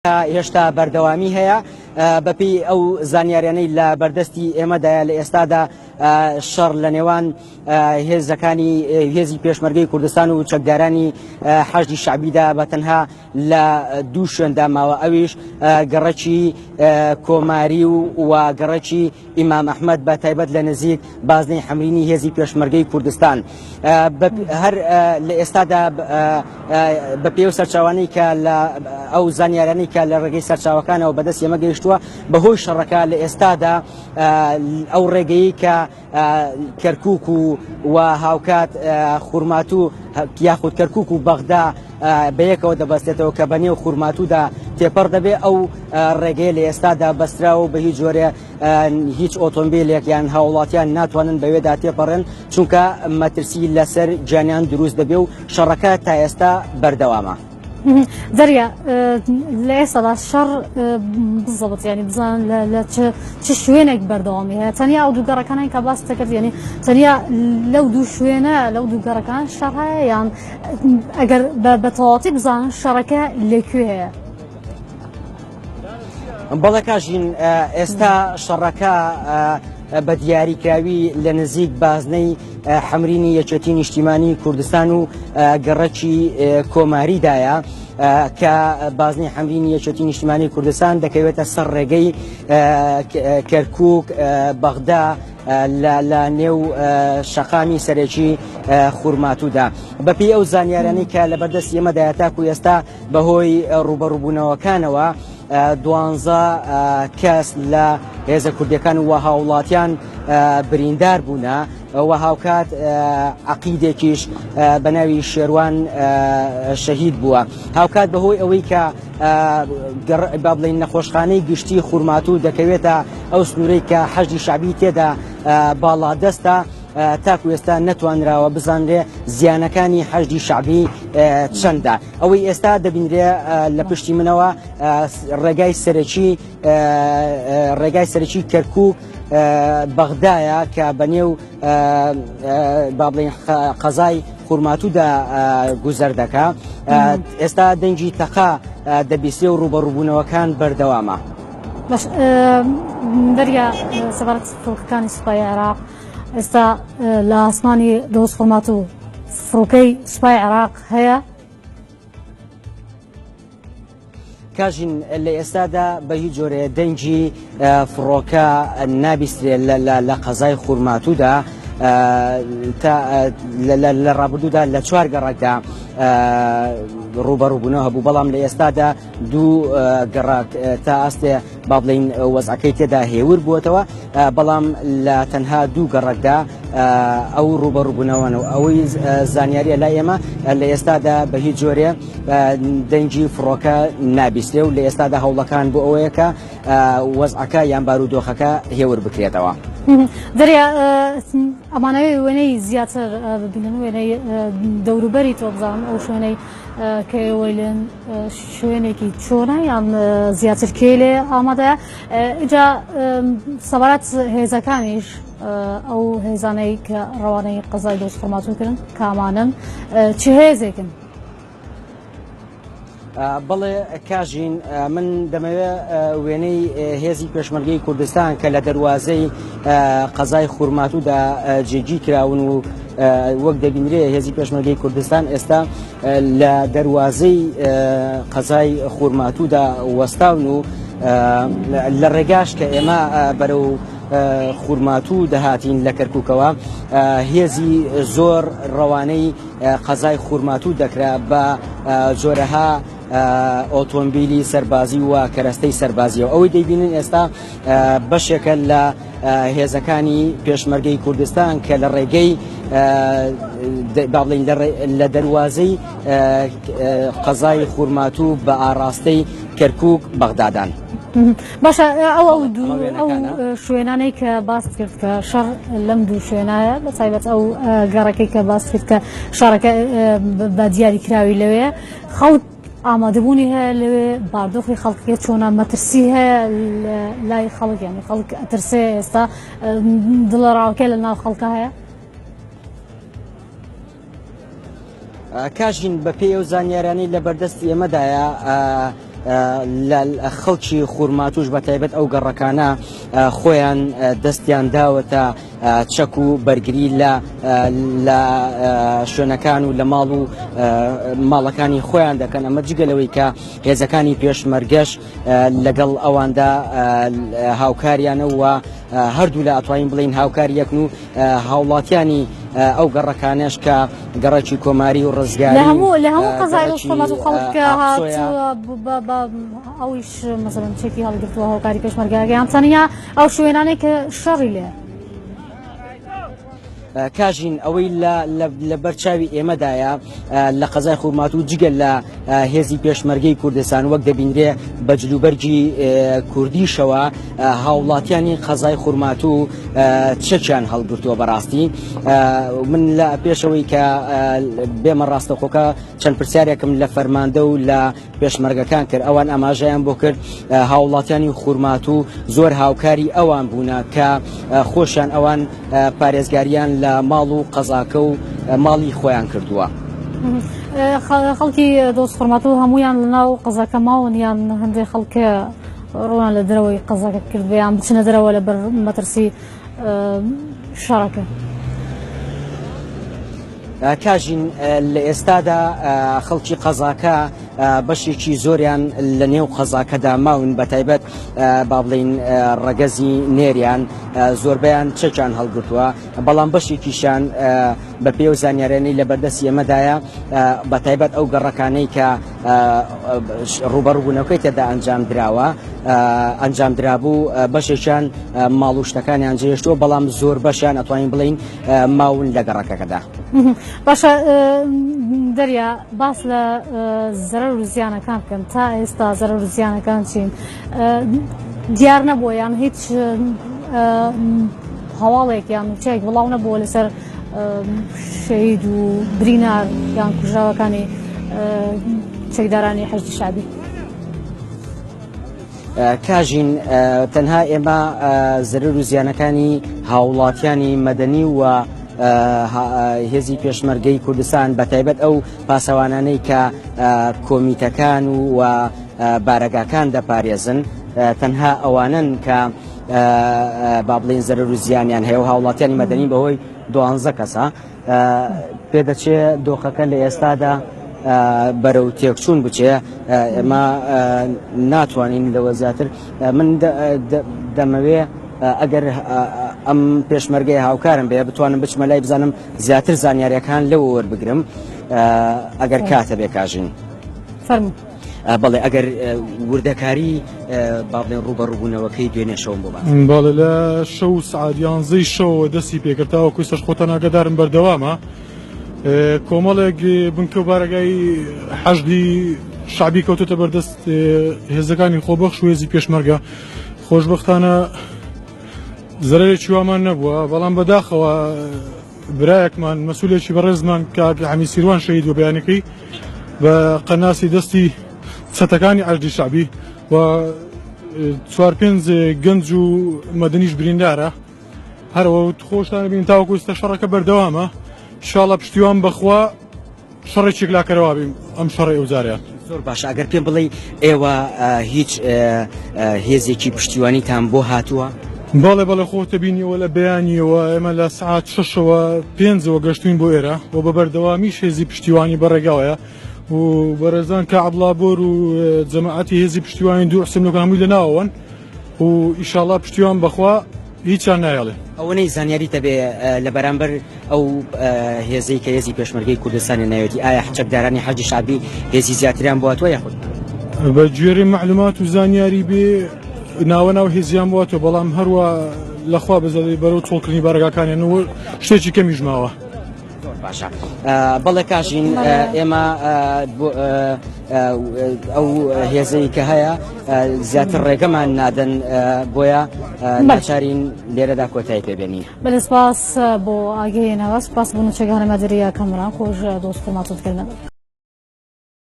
هێشتا بەردەوامی هەیە. بەپێی ئەو زانیاریانەی لە بەردەستی ئێمەدایە لە ئێستادا شەڕ لە نێوان هێزەکانی هێزی پێشمەرگەی کوردستان و چەکدارانی حەشدی شەعبیدا بە تەنها لە دوو شوێندا ماوە ئەویش گەڕەکی کۆماری و و گەڕەکی ئیمام ئەحمەد بە تایبەت لە نزیک بازنەی حەمرینی هێزی پێشمەرگەی کوردستان هەر لە ئێستادا بە پێ و سەرچاوانەی کە لە ئەو زانیارانەی کە لە ڕێگەی سەرچاوەکانەوە بەدەست ئێمە گەیشتووە بەهۆی شەڕەکە لە ئێستادا ئەو ڕێگەی کە کەرکک و و هاوکات خورماتوو یاخود کەرکک و بەغدا بەیەکەوە دەبەستێتەوە کە بە نێو خورماتوودا تێپەڕ دەبێ ئەو ڕێگەیە لە ئێستادا بەستراوە و بە هیچ جۆرێ هیچ ئۆتۆمبیلێک یان هاوڵاتیان ناتوانن بەوێدا تێپەڕێن چونکە مەترسی لەسەر گیانیان دروست دەبێ و شەڕەکە تا ئێستا بەردەوامە. دەریا لە ئێستادا شەڕ بزەبت ینی بزان لە چ شوێنێک بەردەوامی هەیە تەنیا ئەو دوو گەڕەکانین کە باس دەکرد ینی تەنیا لەو دوو شوێنە لەو دوو گەڕەکان شەڕ هەیە یان ئەگەر بە تەواتی بزانن شەڕەکە لەکوێ هەیە؟ بەڵێ کاژین ئێستا شەڕەکە بە دیاریکراوی لە نزیک بازنەی حەمرینی یەکێتی نیشتیمانی کوردستان و گەڕەکی کۆماریدایە کە بازنەی حەمرینی یەکێتی نیشتیمانی کوردستان دەکەوێتە سەر ڕێگەی کەرکک بەغدا لە نێو شەقامی سەرەکی خورماتوودا. بەپێی ئەو زانیارانەی کە لەبەردەستی ئێمەدایە تاکو ئێستا بەهۆی ڕووبەڕووبوونەوەکانەوە دوانزە کەس لە هێزە کوردیەکان و هاوڵاتیان بریندار بوونە و هاوکات عەقیدێکیش بە ناوی شێروان شەهید بووە. هاوکات بەهۆی ئەوەی کە با بڵێین نەخۆشخانەی گشتی خورماتوو دەکەوێتە ئەو سنوورەی کە حەشدی شەعبی تێدا باڵادەستە، تاکو ئێستا نەتوانراوە بزانرێ زیانەکانی حەشدی شەعبی چەندە. ئەوەی ئێستا دەبینرێ لە پشتی منەوە ڕێگای سەرەکی ڕێگای سەرەکی کەرکوک بەغدایە کە بە نێو با بڵێین قەزای خورماتوودا گوزەر دەکا. ئێستا دەنگی تەقە دەبیسێ و ڕووبەڕووبوونەوەکان بەردەوامە. باش دەریا سەبارەت فڕۆکەکانی سوپای عێراق ئێستا لە ئاسمانی دۆز خورماتوو فڕۆکەی سوپای عێراق هەیە؟ کاژین لە ئێستادا بە هیچ جۆرێ دەنگی فڕۆکە نابیسترێت لە قەزای خورماتوودا تا لە ڕابردوودا لە چوار گەڕەکدا ڕوبەڕووبوونەوە هەبوو بەڵام لە ئێستادا دوو گەڕەک تا ئاستێ با بڵین وەزعەکەی تێدا هێور بووەتەوە بەڵام لە تەنها دوو گەڕەکدا ئەو ڕوبەڕوبوونەوەن و ئەوەی زانیاریە لای ئێمە لە ئێستادا بە هیچ جۆرێ دەنگی فڕۆکە نابیستێ و لە ئێستادا هەوڵەکان بۆ ئەوەیە کە وەزعەکە یان بارودۆخەکە هێور بکرێتەوە. دەریا ئەمانەوەی وێنەی زیاتر ببینن وێنەی دەوروبەری تۆ بزانم ئەو شوێنەی کە ئێوەی لێن شوێنێکی چۆنە یان زیاتر کێ لێ ئامادەیە ئینجا سەبارەت هێزەکانیش ئەو هێزانەی کە ڕەوانەی قەزای دۆزخورماتوو کردن کامانن چ هێزێکن؟ بەڵێ کاژین من دەمەوێت وێنەی هێزی پێشمەرگەی کوردستان کە لە دەواازەی قەزای خورماتوودا جێگی کراون و وەک دەبینرێ هێزی پێشمەرگەی کوردستان ئێستا لە دەواازەی قەزای خورماتوودا وەستاون و لە ڕێگاش کە ئێمە بەرەو خورماتوو دەهاتین لە کەرکووکەوە هێزی زۆر ڕەوانەی قەزای خورماتوو دەکرا بە جۆرەها ئۆتۆمبیلی سەربازی و کەرەستەی سەربازیەوە ئەوەی دەیبینن ئێستا بەشێکە لە هێزەکانی پێشمەرگەی کوردستان کە لە ڕێگەی با بڵین لە دەواازەی قەزای خورماتوو بە ئاراستەی کەرکک بەغدادان. باشە ئەو ئەو دوو ئەو شوێنانەی کە باست کرد کە شەڕ لەم دوو شوێنایە بە تایبەت ئەو گەڕەکەی کە باست کرد کە شەڕەکە بە دیاری کراوی لەوێ خەڵک ئامادەبوونی هەیە لەوێ باردۆخی خەڵکەکە چۆنە مەترسی هەیە لای خەڵک یانی خەڵک ئەترسێ ئێستا دڵەڕاوکێ لە ناو خەڵکە هەیە کاژین بەپێی ئەو زانیارانەی لە بەردەستی ئێمەدایە. لە خەڵکی خورماتوش بە تایبەت ئەو گەڕەکانە خۆیان دەستیان داوەتە چەک و بەرگری لە لە شوێنەکان و لە ماڵ و ماڵەکانی خۆیان دەکەن ئەمە جگە لەوەی کە هێزەکانی پێشمەرگەش لەگەڵ ئەواندا هاوکاریانە و هەردوو لە ئەتوانین بڵین هاوکار یەکن و هاوڵاتیانی ئەو گەڕەکانەش کە گەڕەکی کۆماری و ڕزگاری لە هەموو لە هەموو قەزای ڕۆژهەڵات و خەڵک کە هاتووە بە ئەویش مەسەلەن چەکی هەڵگرتووە هاوکاری پێشمەرگەکە یان تەنیا ئەو شوێنانەی کە شەڕی لێ کاژین ئەوەی لە بەر چاوی ئێمەدایە لە قەزای خورماتوو جگە لە هێزی پێشمەرگەی کوردستان وەک دەبینرێ بە جلوبەرگی کوردیشەوە هاوڵاتیانی قەزای خورماتوو چەکیان هەڵگرتووە بەڕاستی من لە پێشەوەی کە بێمە ڕاستەخۆکە چەند پرسیارێکم لە فەرماندە و لە پێشمەرگەکان کرد ئەوان ئاماژەیان بۆ کرد هاوڵاتیانی خورماتوو زۆر هاوکاری ئەوان بوونە کە خۆشیان ئەوان پارێزگاریان لە ماڵ و قەزاکە و ماڵی خۆیان کردووە. خەڵکی دۆست خورماتوو هەمویان لەناو قەزاکە ماون یان هەندێک خەڵکە ڕویان لە دەرەوەی قەزاکە کرد یان بچنە دەرەوە لە بەر مەترسی شەڕەکە؟ کاژین لە ئێستادا خەڵکی قەزاکە بەشێکی زۆریان لە نێو قەزاکەدا ماون بە تایبەت با بڵین ڕەگەزی نێریان زۆربیان چەکیان هەڵگرتووە بەڵام بەشێکیشیان بە پێ و زانیارانەی لە بەردەستی ئێمەدایە بە تایبەت ئەو گەڕەکانەی کە ڕوبەڕوبوونەوەکەی تێدا ئەنجام دراوە ئەنجام درابوو بەشێکیان ماڵ و شتەکانیان جێشتووە بەڵام زۆر بەشیان ئەتوانین بڵین ماون لە گەڕەکەکەدا. باشە دەریا باس لە زەرەر و زیانەکان بکەن تا ئێستا زەرەر و زیانەکان چین دیار نەبووە یان هیچ هەواڵێک یان نوچەیەک بڵاو نەبووە لەسەر شەهید و برینار یان کوژراوەکانی چەکدارانی حەشدی شەعبی. کاژین تەنها ئێمە زەرەر و زیانەکانی هاوڵاتیانی مەدەنی و هێزی پێشمەرگەی کوردستان بە تایبەت ئەو پاسەوانانەی کە کۆمیتەکان و بارەگاکان دەپارێزن تەنها ئەوانن کە با بڵین زەرەر و زیانیان هەیە و هاوڵاتیانی مەدەنی بەهۆی دوانزە کەسە پێدەچێ دۆخەکە لە ئێستادا بەرەو تێکچوون بچێ ئێمە ناتوانین لەوە زیاتر من دەمەوێ ئەگەر ئەم پێشمەرگەی هاوکارم بێ بتوانم بچمە لای بزانم زیاتر زانیاریەکان لەوە وەربگرم ئەگەر کاتە بێ کاژین. فەرموو. بەڵێ ئەگەر وردەکاری با بڵێن ڕووبەڕووبوونەوەکەی دوێنێ شەوم بۆ باس. بەڵێ لە شەو سعات یانزەی شەوەوە دەستی پێکرد تاوەکو ئێستاش خۆتان ئاگادارن بەردەوامە کۆمەڵێک بنکە و بارەگای حەشدی شەعبی کەوتۆتە بەردەست هێزەکانی خۆبەخش و هێزی پێشمەرگە خۆشبەختانە زەرەرێکی وامان نەبووە بەڵام بەداخەوە برایەکمان مەسولێکی بەڕێزمان کاک حەمید سیروان شەهید بوو بەیانەکەی بە قەناسی دەستی چەتەکانی عەشدی شەعبی و چوار پێنج گەنج و مەدەنیش بریندارە هەرەوە خۆشتان بین تاوەکو ئێستا شەڕەکە بەردەوامە ئینشاڵڵا پشتیوان بەخوا شەڕێکی یەکلاکەرەوە بین ئەم شەڕەی ئەو جارەیان. زۆر باشە ئەگەر پێم بڵێی ئێوە هیچ هێزێکی پشتیوانیتان بۆ هاتووە؟ بەڵێ بەڵێ خۆتە بینیەوە لە بەیانیەوە ئێمە لە سعات شەشەوە پێنجەوە گەشتوین بۆ ئێرە و بە بەردەوامیش هێزی پشتیوانی بەڕێگاوەیە و بەڕێزان کە عەبدوڵا بۆر و جەماعەتی هێزی پشتیوانی دوو حسێن لۆکان هەمووی لە ناوەوەن و ئیشاڵا پشتیوان بەخوا هیچیان نایەڵێ. ئەوەنەی زانیاریت هەبێ لە بەرامبەر ئەو هێزەی کە هێزی پێشمەرگەی کوردستانی ناوێتی ئایا چەکدارانی حەشدی شەعبی هێزی زیاتریان بۆ هاتووە یاخود؟ بە گوێرەی مەعلومات و زانیاری بێ ناوە ناو هێزیان بۆ هاتووە بەڵام هەروە لەخوا بەزەدەی بەرەو چۆڵکردنی بارەگاکانیان و شتێکی کەمیش ماوە. زۆر باشە بەڵێ کاژین ئێمە ئەو هێزەی کە هەیە زیاتر ڕێگەمان نادەن بۆیە ناچارین لێرەدا کۆتایی پێبێنین. بەلێ سپاس بۆ ئاگەیەنەوە سپاس بۆ نوچەگانە مەدریا کەمران خۆش دۆست خۆماتت کردن.